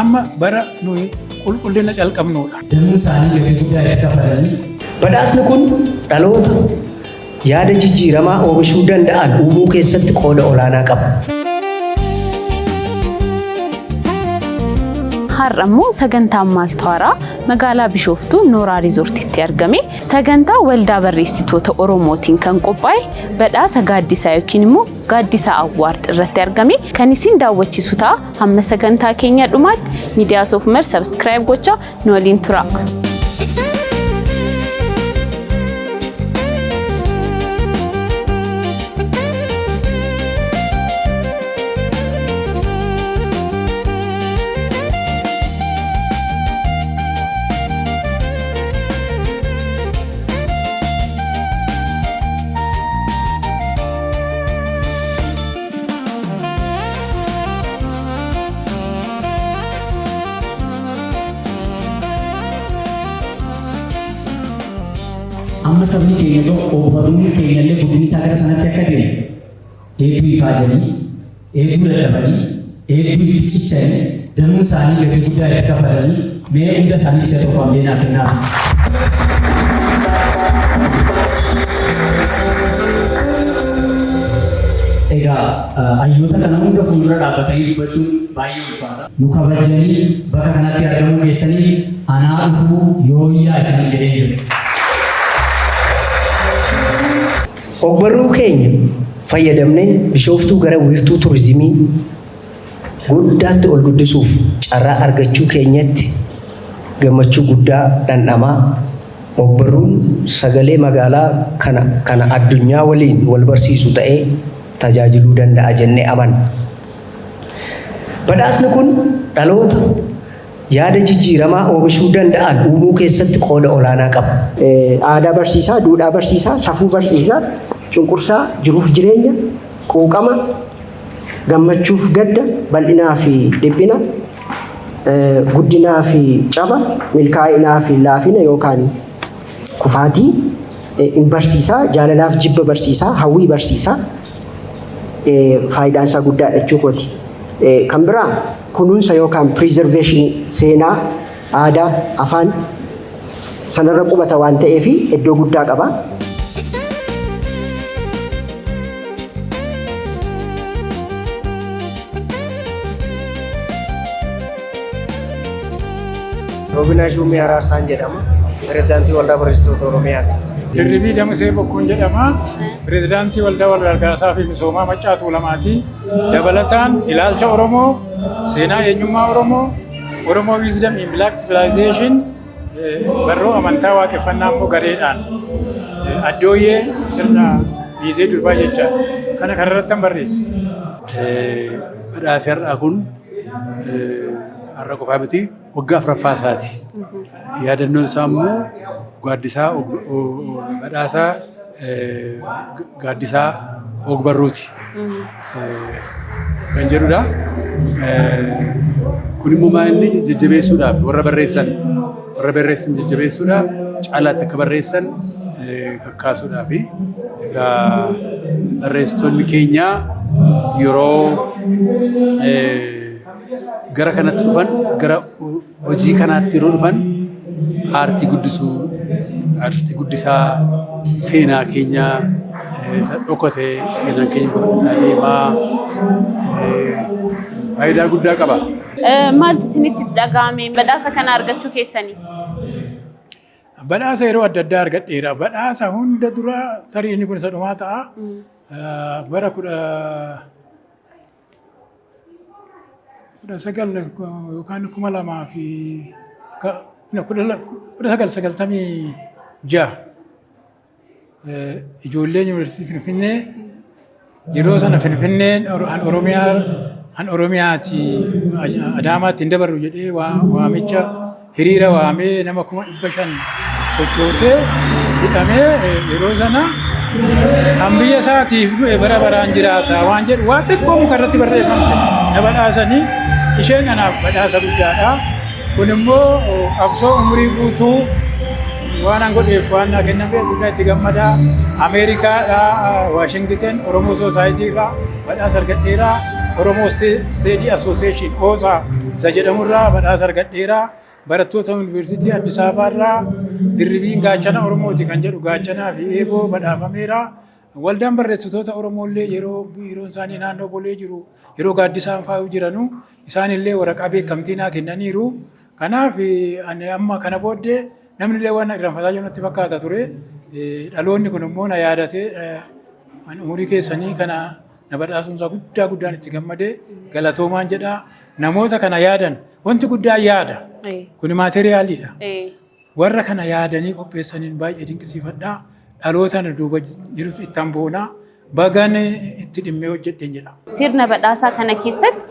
Amma bara nuyi qulqullina calqabnuudha. Danuun isaanii gatii guddaa itti kafalanii. Badhaasni kun dhaloota yaada jijjiiramaa oomishuu danda'an uumuu keessatti qooda olaanaa qaba. Har'a immoo sagantaan maaltu haaraa magaalaa Bishooftuu Nooraa Riizoortiitti argame sagantaa waldaa barreessitoota Oromootiin kan qophaa'e badhaasa gaaddisaa yookiin immoo Gaaddisaa Awwaard irratti argame kan isin daawwachiisu ta'a. Hamma sagantaa keenya dhumaatti miidiyaa Soofumar subscribe gochaa nu waliin tura. Amma sabni keenya illee ogbarruun keenya illee guddinni isaa gara sanatti akka deemu hedduu ifaajanii, hedduu dadhabanii, hedduu itti cichanii, danuun isaanii gatii guddaa itti kafalanii mee hunda isaaniif si'a tokko hamilee naa kennaafi. Egaa hayyoota kana hunda fuuldura dhaabbatanii dubbachuun baay'ee ulfaata. Nu kabajjanii bakka kanatti argamuu keessaniif anaa dhufuu yooyyaa isiniin jedheen jira. Ogbarruu keenya fayyadamnee Bishooftuu gara wiirtuu turizimii guddaatti ol guddisuuf carraa argachuu keenyatti gammachuu guddaa dhandhamaa, ogbarruun sagalee magaalaa kana kana addunyaa waliin walbarsiisu ta'ee tajaajiluu danda'a jennee amanna. Badhaasni kun dhaloota yaada jijjiiramaa oomishuu danda'an uumuu keessatti qooda olaanaa qaba. Aadaa barsiisaa, duudhaa barsiisaa, safuu barsiisaa, cunqursaa, jiruuf jireenya, quuqama, gammachuuf gadda, bal'inaa fi dhiphina, guddinaa fi caba, milkaa'inaa fi laafina yookaan kufaatii in barsiisaa, jaalalaaf jibba barsiisaa, hawwii barsiisaa. Faayidaan isaa guddaadha jechuu kooti. Kan biraa kunuunsa yookaan preservation seenaa, aadaa, afaan sanarra qubata waan ta'eef iddoo guddaa qaba. Roobinaa Shuumii Araarsaan jedhama. Pirezidaantii Waldaa Barreessitoota Oromiyaati. Dirribii Damisee Bokkuun jedhama. Pirezidaantii Waldaa Walgargaarsaa fi Misoomaa Maccaa Tuulamaati. Dabalataan ilaalcha Oromoo, seenaa eenyummaa Oromoo, Oromoo Wisdom in Black Civilization, barruu amantaa waaqeffannaa immoo gareedhaan addooyyee sirna miizee durbaa jechaadha. Kana kanarratti kan barreesse. Badhaasi har'aa kun har'a qofaa miti waggaa afuraffaa isaati. Yaadannoon isaa immoo gaaddisaa badhaasaa gaaddisaa ogbarruuti kan jedhudha. Kun immoo maal inni jajjabeessuudhaaf warra barreessan warra barreessan jajjabeessuudhaaf caalaatti akka barreessan kakkaasuudhaaf egaa barreessitoonni keenya yeroo gara kanatti dhufan gara hojii kanaatti yeroo dhufan aartii guddisuu, aartii guddisaa seenaa keenya isa dhokate seenaan keenya babal'ataa deemaa faayidaa guddaa qaba. Maaltu isinitti dhaga'ame badhaasa kana argachuu keessanii? Badhaasa yeroo adda addaa argadheera. Badhaasa hunda dura tarii inni kun isa dhumaa ta'a. Bara 19 yookaan 201996 ijoolleen yuunivarsiitii Finfinnee yeroo sana Finfinneen han Oromiyaa han Oromiyaati Adaamaatti hin dabarru jedhee waamicha hiriira waamee nama 500,000 sochoosee hidhamee yeroo sana kan biyya isaatiif du'e bara baraan jiraata waan jedhu waa xiqqoo muka irratti barreeffamte na badhaasanii isheen anaaf badhaasa guddaadha. Kun immoo qabsoo umurii guutuu waan an godheef waan naa kenname guddaa itti gammadaa. Ameerikaadhaa Waashingiten Oromoo Soosaayitii irraa badhaasa argadheera. Oromo Study Association OSA isa jedhamurraa badhaasa argadheera. Barattoota Yuunivarsiitii Addis Ababaarraa Dirribiin Gaachana Oromooti kan jedhu gaachanaa fi eeboo badhaafameera. Waldaan barreessitoota Oromoollee yeroo biiroon isaanii naannoo Bolee jiru, yeroo gaaddisaan faayuu jiranu, isaanillee waraqaa beekamtii naa kennaniiru. Kanaaf ani amma kana booddee namni illee waan na irraanfataa jiru natti fakkaata ture. Dhaloonni kun immoo na yaadatee ani umurii keessanii kana na badhaasuun isaa guddaa guddaan itti gammade, galatoomaan jedha. Namoota kana yaadan, wanti guddaan yaada. Kuni maateriyaaliidha. Warra kana yaadanii qopheessaniin baay'ee dinqisiifadha. Dhaloota na duuba jirutu ittaan boona. Bagan itti dhimmee hojjedheen jedha. Sirna badhaasaa kana keessatti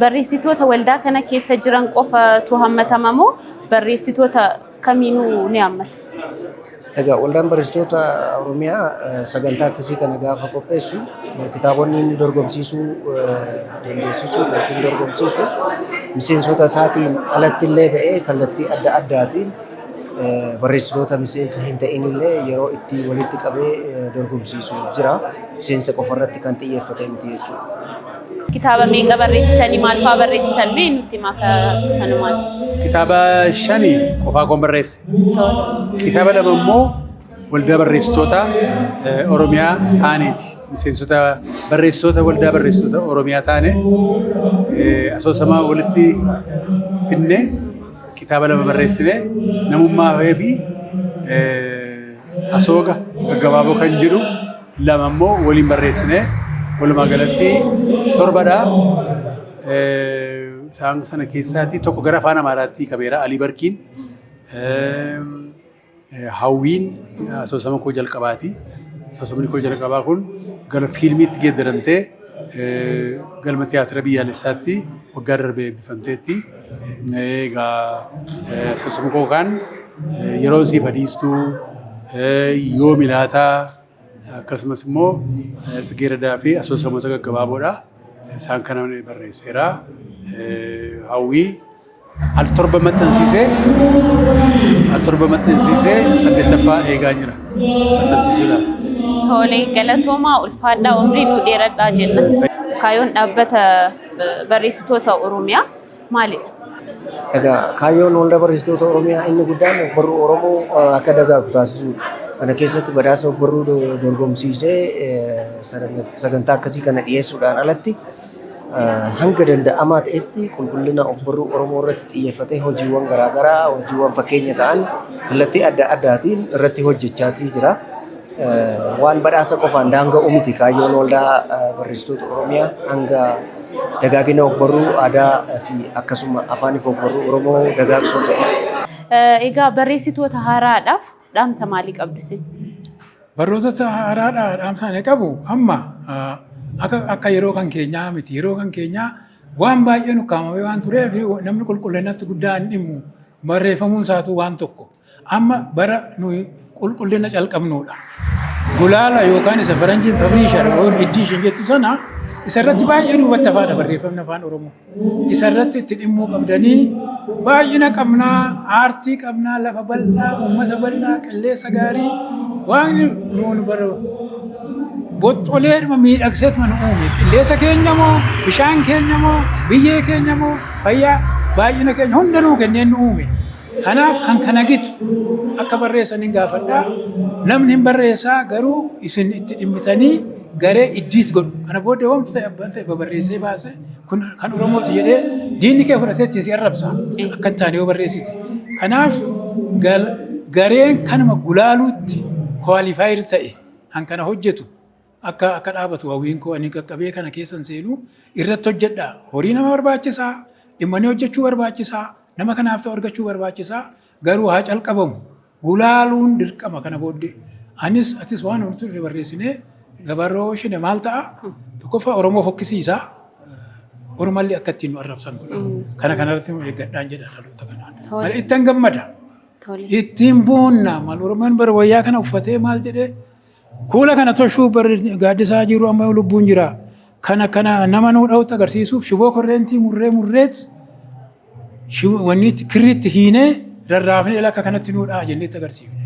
barreessitoota waldaa kana keessa jiran qofatu hammatama moo barreessitoota kamiinuu ni hammata? Egaa waldaan barreessitoota Oromiyaa sagantaa akkasii kana gaafa qopheessu kitaabonni inni dorgomsiisuu dandeessisu yookiin dorgomsiisu miseensota isaatiin alatti illee ba'ee kallattii adda addaatiin barreessitoota miseensa hin ta'in illee yeroo itti walitti qabee dorgomsiisu jira. Miseensa qofa irratti kan xiyyeeffate miti jechuudha. Kitaaba meeqa barreessitanii, maal fa'aa barreessitan, mee nutti himaa kanumaan? Kitaaba shani qofaa koon barreesse. Kitaaba 2 immoo waldaa barreessitoota Oromiyaa taaneeti. Miseensota barreessitoota waldaa barreessitoota Oromiyaa taane asoosama walitti fidne, kitaaba 2 barreessine, namummaa fi asooga gaggabaaboo kan jedhu 2 immoo waliin barreessine, walumaa galatti torbadha. Isaan sana keessaatii tokko gara afaan Amaaraatti hiikameera, Alii Barkiin. Hawwiin asoosama koo jalqabaati. Asoosamni koo jalqabaa kun gara fiilmiitti geeddaramtee galma tiyaatira biyyaalessaatti waggaa darbe eebbifamteetti. Egaa asoosama koo kaan Yeroon Siif Adiistuu, Yoomi Laataa, akkasumas immoo Tsigeeradaa fi asoosamoota gaggabaaboodha. Isaan kana barreesseera. Hawwii al torba maxxansiisee, al torba maxxansiisee, saddeettaffaa eegaa jira maxxansiisuudhaaf. Tole, galatoomaa, ulfaadhaa, umrii nuu dheeradhaa jenna. Kaayyoon dhaabbata barreessitoota Oromiyaa maalidha? Egaa kaayyoon waldaa barreessitoota Oromiyaa inni guddaan ogbarruu Oromoo akka dagaagu taasisuudha. Kana keessatti badhaasa ogbarruu dorgomsiisee sagantaa akkasii kana dhiyeessuudhaan alatti hanga danda'amaa ta'etti qulqullina ogbarruu Oromoo irratti xiyyeeffatee hojiiwwan garaagaraa, hojiiwwan fakkeenya ta'an kallattii adda addaatiin irratti hojjechaatii jira. Waan badhaasa qofaan daanga'u miti kaayyoon waldaa barreessitoota Oromiyaa, hanga dagaagina ogbarruu aadaa fi akkasuma afaaniif ogbarruu Oromoo dagaagsuu ta'etti. Egaa barreessitoota haaraadhaaf dhaamsa maalii qabdu isin? Barnootota haaraadhaa dhaamsa ani qabu, amma akka yeroo kan keenyaa miti. Yeroo kan keenyaa waan baay'een ukkaamamee waan tureef namni qulqullinatti guddaa hin dhimmu. Barreeffamuun isaatu waan tokko. Amma bara nuyi qulqullina calqabnuudha. Gulaala yookaan isa faranjiin publisher or edition jettu sana, isa irratti baay'ee duubatti hafaadha barreeffamni afaan Oromoo. Isa irratti itti dhimmuu qabdanii. Baay'ina qabnaa, aartii qabnaa, lafa bal'aa, uummata bal'aa, qilleensa gaarii, Waaqni nuun bara boxxoleedhuma miidhagseetuma nu uume. Qilleensa keenya moo, bishaan keenya moo, biyyee keenya moo, fayyaa, baay'ina keenya hunda nuu kenneen nu uume. Kanaaf kan kana gitu akka barreessan hin gaafadhaa. Namni hin barreessaa, garuu isin itti dhimmitanii garee iddiit godhu. Kana booddee wanti ta'e abbaan ta'e babarreessee baase kun kan Oromooti jedhee diinni kee fudhatee ittiin si arrabsa. Akka hin taane yoo barreessite. Kanaaf gareen kanuma gulaaluutti qualified ta'e kan kana hojjetu akka dhaabatu hawwiin koo. Ani qaqqabee kana keessan seenuu irratti hojjedha. Horii nama barbaachisaa, dhimmanii hojjechuu barbaachisaa, nama kanaaf ta'u argachuu barbaachisaa, garuu haa calqabamu. Gulaaluun dirqama kana booddee. Anis atis waan nuti dhufe barreessinee gabaarra oolchine maal ta'a? Tokkoffaa Oromoo fokkisiisaa. Ormallee akka ittiin nu arrabsan godha. Kana kanarratti nu eeggadhaan jedha dhaloota kanaan. Malee ittiin gammada. Ittiin boonna. Maal Oromoon bara wayyaa kana uffatee maal jedhee kuula kana toshuu barri gaaddisaa jiru amma lubbuun jira. Kana kana nama nuu dha'utti agarsiisuuf shiboo korreentii murree murreet wanni kirriitti hiinee rarraafnee akka kanatti nuu dha'a jenneetti agarsiifne.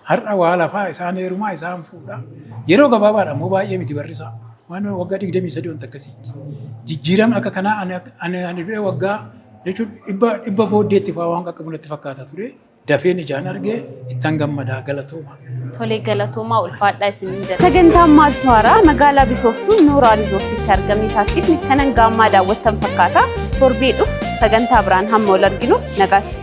Har'a waa lafaa isaan heerumaa isaan fuudha. Yeroo gabaabaadha immoo, baay'ee miti barrisaa. Waan waggaa 23 wanta akkasiiti. Jijjiirama akka kanaa ani du'ee waggaa jechuun 100 booddeetti fa'aa waan qaqqabu natti fakkaata ture. Dafeen ijaan argee ittan gammadaa, galatooma. Tolee, galatoomaa, ulfaadhaa isiniin jedha. Sagantaan Maaltu Haaraa magaalaa Bishooftuu Nooraa Riizoortiitti argamee taasifni kanan gaammaa daawwattan fakkaata. Torbee dhufu sagantaa biraan hamma wal arginuuf nagaatti.